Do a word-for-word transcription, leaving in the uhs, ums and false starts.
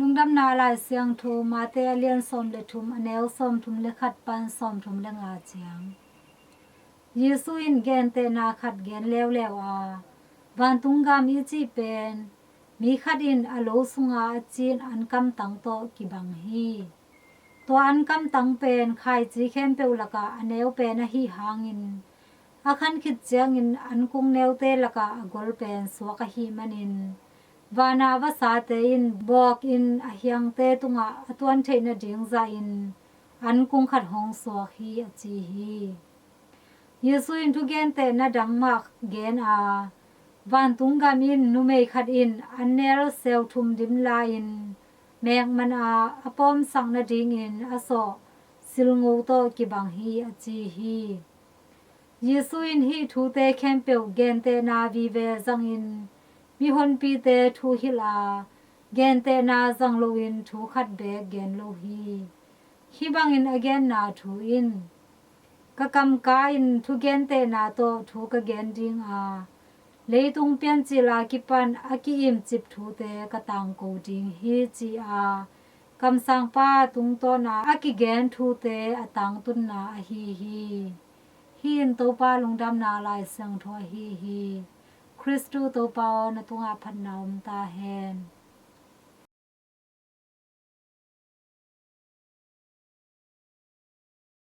Lungdamna Lai Siangtho Mate a lian sawm le thum, a neu sawm thum le khat pan sawm thum le nga ciang. Jesu in gentehna khat gen leuleu a, vantung gam i cih pen mi khat in a lo sunga a cin an kamtang tawh kibang hi. Tua an kamtang pen khaici khempeuh lakah a neu pen ahi hangin, a khan khit ciangin an kung neute lakah a gol pen suak ahi manin, vana vasate in bawkin a hiangte tungah a tuan theih nading zahin an kung khat hong suak hi, a ci hi. Jesu in thugentehna dang mah gen a, vantung gam in numei khat in an nel seu thum dim la-in, mek man a a pawmsak nadingin a sawh silngo tawh kibang hi, a ci hi. Jesu in hih thute khempeuh gentehna vive zangin mihonpite thuhilh a, gentehna zang loin thu khat beek gen lo hi. Hih bangin a genna thu in, ka kamka in thugentehna tawh thu ka gen ding a, leitung piancil a kipan a ki-imcip thute ka tangko ding hi, ci a, kamsangpa tungtawna a kigen thute a tangtunna ahi hi. Hih in Topa Lungdamna Lai Siangtho ahi hi. Khristu Topa aw, na tungah phatna om ta hen.